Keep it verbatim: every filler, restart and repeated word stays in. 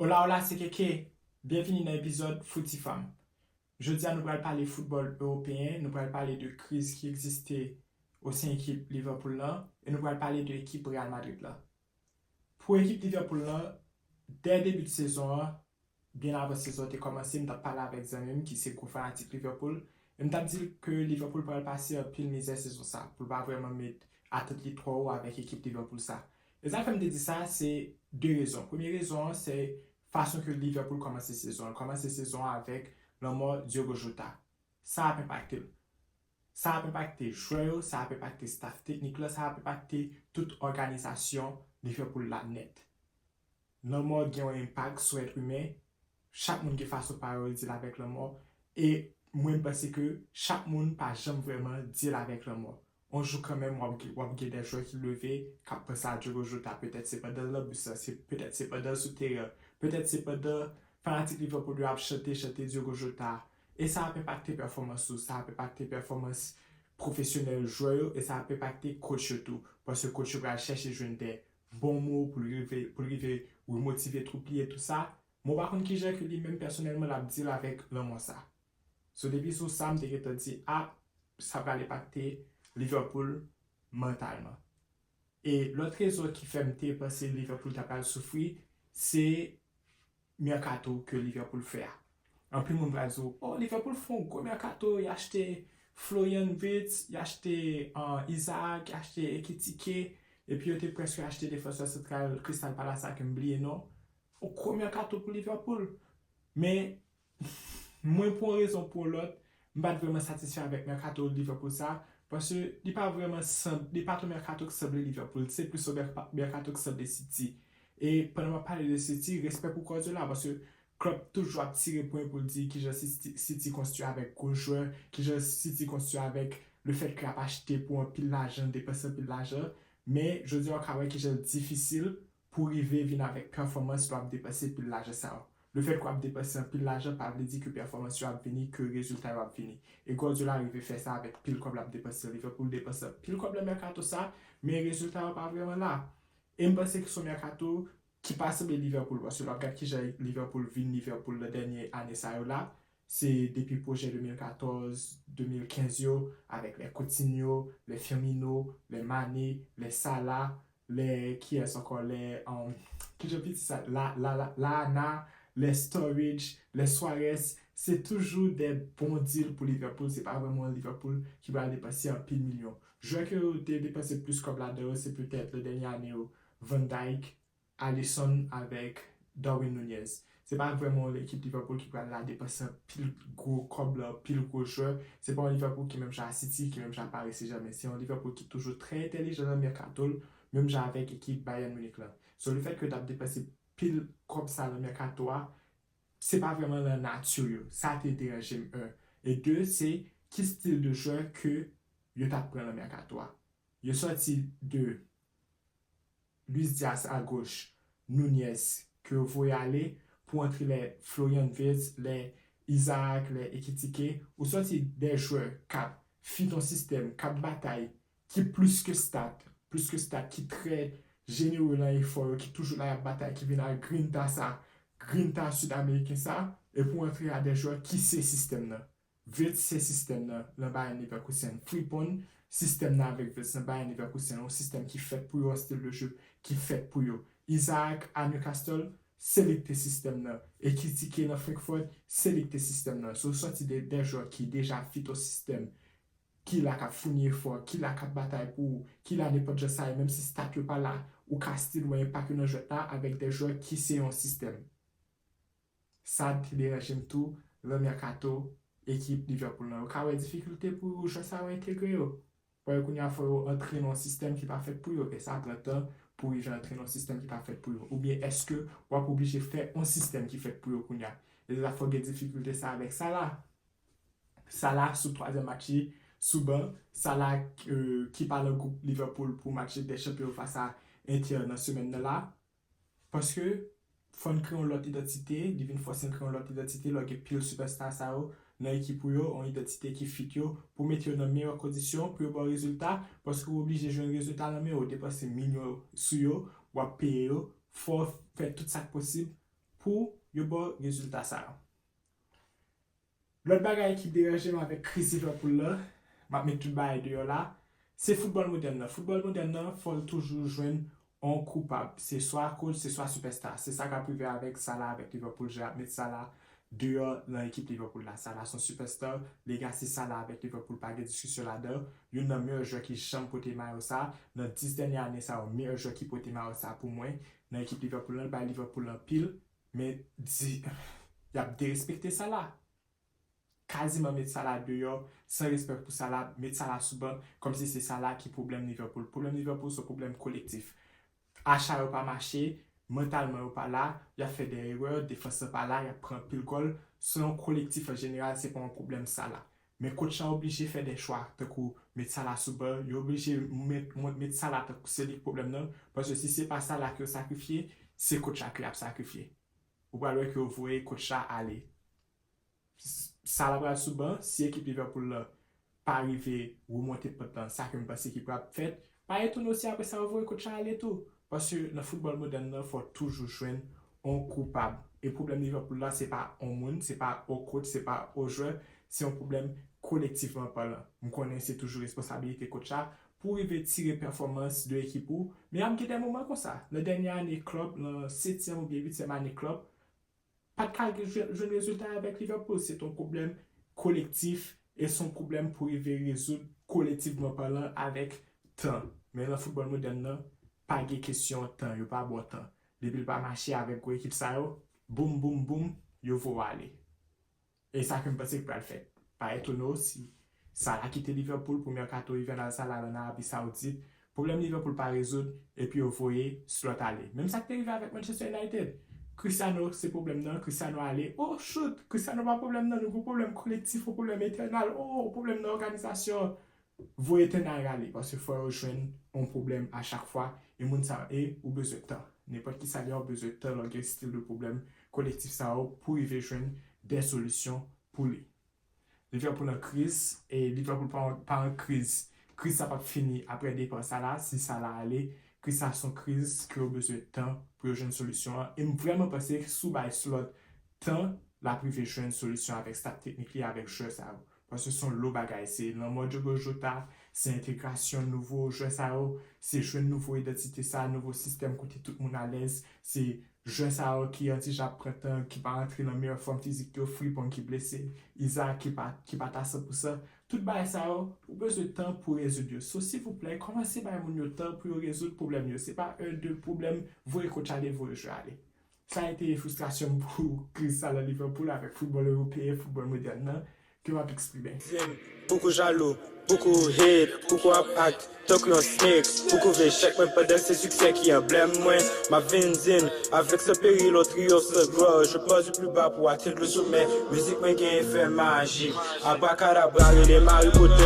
Hola, hola, se Keke. Byenvini nan epizòd Fouti Fam. Jodi a, nou pral pale foutbòl ewopeyen, nou pral pale de kriz ki egziste o sen ekip Liverpool lan, e nou pral pale de ekip Real Madrid lan. Pou ekip Liverpool lan, dè debi de sezon an, byen avan sezon an te kòmanse, m t ap pale avèk zanmi m ki se gwo fanatik Liverpool, e m t ap di l ke Liverpool pral pase anpil mizè sezon sa, pou l pa vrèman met atant li twò wo avèk ekip Liverpool sa. E sa k fè m te di sa, se de rezon. Premye rezon an, se fason ke Liverpool kòmanse sezon an. L kòmanse sezon an avèk lanmò Diogo Jota. Sa ap enpakte l. Sa ap enpakte jwè yo, sa ap enpakte staff teknik la, sa ap enpakte tout òganizasyon Liverpool la nèt. Lanmò gen yon enpak sou èt imen. Chak moun gen fason pa yo deal avèk lanmò. E mwen, m panse ke chak moun pa janm vrèman deal avèk lanmò. On jou kanmenm, w ap gen, w ap gen de jwè ki leve, k ap panse a Diogo Jota. Petèt se pandan l nan bis la, se, petèt se pandan l sou teren, petèt se pandan fanatik Liverpool yo ap chante, chante Diogo Jota. E sa ap enpakte pèfòmans ou, sa ap enpakte pèfòmans pwofesyonèl jwè yo, e sa ap enpakte coach yo tou. Paske coach yo pral chèche jwenn de bon mo pou l rive, pou l rive remotive twoup li e tou sa. Men w pa konn kijan ke li menm pèsonèlman l ap deal avèk lanmò sa. So, depi sou sa, m te gentan di, a, sa pral enpakte Liverpool mantalman. E lòt rezon ki fè m te panse Liverpool ta pral soufri, se mercato ke Liverpool fè a. Anpil moun pral di w, oh, Liverpool fè yon gwo mercato, y achte Florian Wirtz, y achte, uh, Isaac, y achte Ekitike, epi yo te prèske achte defansè santral Crystal Palace la ke m bliye non. Yon gwo mercato pou Liverpool. Men, mwen, pou yon rezon pou yon lòt, m pa t vrèman satisfè avèk mercato Liverpool sa, paske li pa vrèman sanb-, li pa t yon mercato ki sanble Liverpool, se plis yon merca-, mercato ki sanble City. E pandan m ap pale de City, respè pou Guardiola, paske Klopp toujou ap tire pwen pou l di kijan City, City konstwi avèk gwo jwè, kijan City konstwi avèk le fèt ke y ap achte pou anpil lajan, depanse anpil lajan. Men, jodi a, w ka wè kijan l difisil pou rive vin avèk pèfòmans lè w ap depanse pil lajan sa yo. Le fèt ke w ap depanse anpil lajan pa vle di ke pèfòmans yo ap vini, ke rezilta yo ap vini. E Guardiola rive fè sa avèk pil kòb l ap depanse. Liverpool depanse anpil kòb nan mercato sa, men rezilta yo pa vrèman la. E m panse ke se yon mercato ki pa sanble Liverpool, paske lè w ap gad kijan Liverpool vin Liverpool nan dènye ane sa yo la, se depi pwojè de mil katòz, de mil kenz yo, avèk lè Coutinho, lè Firmino, lè Mané, lè Salah, lè, kiyès ankò, lè, um, kijan piti sa, la, la, la, Lallana, lè Sturridge, lè Suarez, se toujou de bon deal pou Liverpool, se pa vrèman yon Liverpool ki pral depanse anpil milyon. Jwè ke yo te depanse plis kòb ladan yo, se petèt nan dènye ane yo, Van Dijk, Alisson avèk Darwin Nunez. Se pa vrèman yon ekip Liverpool ki pral la depanse anpil gwo kòb la, anpil gwo jwè. Se pa yon Liverpool ki menm jan a City, ki menm jan a Paris Saint-Germain. Se yon Liverpool ki toujou trè entèlijan nan mercato l, menm jan avèk ekip Bayern Munich la. So, le fèt ke yo t ap depanse pil kòb sa nan mercato a, se pa vrèman nan nati yo. Sa te deranje m, un. E de, se ki stil de jwè ke yo t ap pran nan mercato a. Yo sòti de Luis Diaz agoch, Nunez ke yo voye ale pou antre lè Florian Wirtz, lè Isaac, lè Ekitike. Ou sòti de jwè k ap fit yon sistèm, k ap batay, ki plis ke stat, plis ke stat, ki trè jenere nan efò yo, ki toujou la y ap batay, ki vin ak grinta sa, grinta sid ameriken sa, epi w antre a de jwè ki se sistèm nan. Wirtz se sistèm nan, nan Bayern Leverkusen. Frimpong, sistèm nan avèk Wirtz nan Bayern Leverkusen, yon sistèm ki fèt pou yo, yon stil de jeu ki fèt pou yo. Isaac a Newcastle, se li k te sistèm nan. Ekitike nan Frankfurt, se li k te sistèm nan. So, sòti de, de jwè ki deja fit yon sistèm, ki la k ap founi efò, ki la k ap batay pou ou, ki la nenpòt jan sa ye, menm si stat yo pa la, ou ka still wè enpak yo nan jwèt la avèk de jwè ki se yon sistèm. Sa te deranje m tou nan mercato ekip Liverpool nan. Ou ka wè difikilte pou jwè sa yo entegre yo. Paske kounye a fò yo antre nan yon sistèm ki pa fèt pou yo. E sa pran tan pou rive antre nan yon sistèm ki pa fèt pou yo. Oubyen èske w ap oblije fè yon sistèm ki fèt pou yo kounye a? E sa fò gen difikilte sa avèk Salah. Salah sou twazyèm match li, sou ban. Salah, euh, ki pa nan gwoup Liverpool pou match Lig dè Chanpyon fas a Inter nan semèn nan la. Paske fò n kreye yon lòt idantite, li vin fòse n kreye yon lòt idantite, lè w gen pil sipèsta sa yo nan ekip ou yo, yon idantite ki fit yo, pou mete yo nan meyè kondisyon, pou yo ba w rezilta, paske w oblije jwenn rezilta nan men yo, w depanse milyon sou yo, w ap peye yo, fò w fè tout sa k posib pou yo ba w rezilta sa yo. Lòt bagay ki deranje m avèk kriz Liverpool la, m ap met tout bagay deyò la, se foutbòl modèn nan. Foutbòl modèn nan, fò l toujou jwenn on koupab. Se swa coach, se swa sipèsta. Se sa k ap rive avèk Salah, avèk Liverpool. Je ap met Salah deyò nan ekip Liverpool la. Salah se on sipèsta. Legacy Salah avèk Liverpool pa gen diskisyon ladan. Youn nan meyè jwè ki janm pote mayo sa. Nan dis dènye ane sa yo, meyè jwè ki pote mayo sa pou mwen nan ekip Liverpool la. L bay Liverpool anpil. Men di, y ap derespekte Salah. Kaziman met Salah deyò, san respè pou Salah, met Salah sou ban, kòmsi se Salah ki pwoblèm Liverpool. Pwoblèm Liverpool se yon pwoblèm kolektif. Acha yo pa mache, mantalman yo pa la, y ap fè de erè, defans lan pa la, y ap pran anpil gòl. Se yon kolektif an jeneral, se pa yon pwoblèm Salah. Men coach lan oblije fè de chwa, tankou met Salah sou ban, yo oblije met, met, met Salah tankou se li k pwoblèm nan, paske si se pa Salah ke yo sakrifye, se coach la ke y ap sakrifye. Ou pral wè ke yo voye coach la ale. Salah pral sou ban, si ekip Liverpool la pa rive remonte pant lan, sa ke m panse ki pral fèt, pa etone w si apre sa yo voye coach la ale tou. Paske nan foutbòl modèn nan, fò toujou jwenn on koupab. E pwoblèm Liverpool la, se pa on moun, se pa on coach, se pa on jwè, se yon pwoblèm kolektivman palan. M konnen se toujou responsabilite coach la pou rive tire pèfòmans de ekip ou, men ap gen de moman konsa. Nan dènye ane Klopp, nan setyèm oubyen uityèm ane Klopp, pa t ka jwenn, jwenn rezilta avèk Liverpool. Se t on pwoblèm kolektif e se yon pwoblèm pou rive rezoud kolektivman palan avèk tan. Men nan foutbòl modèn nan, pa gen kesyon tan, yo pa ba w tan. Depi l pa mache avèk gwo ekip sa yo, boum, boum, boum, yo voye w ale. E sa ke m panse ki pral fèt. Pa etone w si Salah kite Liverpool pou mèkato ivènal sa la nan Arabi Saoudit. Pwoblèm Liverpool pa rezoud, epi yo voye Slot ale. Menm sa k te rive avèk Manchester United. Cristiano se pwoblèm nan, Cristiano ale. Oh, shoot! Cristiano pa pwoblèm nan, nou gon pwoblèm kolektif, yon pwoblèm entènal. Oh, pwoblèm nan òganizasyon. Voye Ten Hag ale, paske fò yo jwenn yon pwoblèm a chak fwa, e moun sa yo, e ou bezwen tan. Nenpòt ki sa li ye, ou bezwen tan lè w gen stil de pwoblèm kolektif sa yo pou rive jwenn de solisyon pou li. Liverpool an kriz, e Liverpool pa, pa an kriz. Kriz sa p ap fini apre depa Salah, si Salah ale, kriz sa se yon kriz ke yo bezwen tan pou yo jwenn solisyon an. E m vrèman panse si w bay Slot tan, l ap rive jwenn solisyon avèk staff teknik li, avèk jwè sa yo. Paske se yon lo bagay, se lanmò Diogo Jota, se entegrasyon nouvo jwè sa yo, se jwenn nouvo idantite sa, nouvo sistèm kote tout moun alèz, se jwè sa yo ki an ti jan ap pran tan, ki pa rantre nan meyè fòm fizik yo, Frimpong ki blese, Isak ki pa, ki pa t a san pou san. Tout bagay sa yo, ou bezwen tan pou rezoud yo. So, silvouplè, kòmanse bay moun yo tan pou yo rezoud pwoblèm yo. Se pa un, deux pwoblèm, voye coach ale, voye jwè ale. Sa a ete fristrasyon m pou kriz sa nan Liverpool avèk foutbòl ewopeyen, foutbòl modèn nan, ke m ap eksprime. Poukou jalou, poukou hate, poukou ap act tankou yon snake, poukou vle chèk mwen pandan se siksè ki anblèm mwen. M ap vin di n, avec ce péril, on triomphe sans gloire. Je pars du plus bas pour atteindre le sommet. Mizik mwen gen efè majik. Abrakadabra, rele Harry Potter.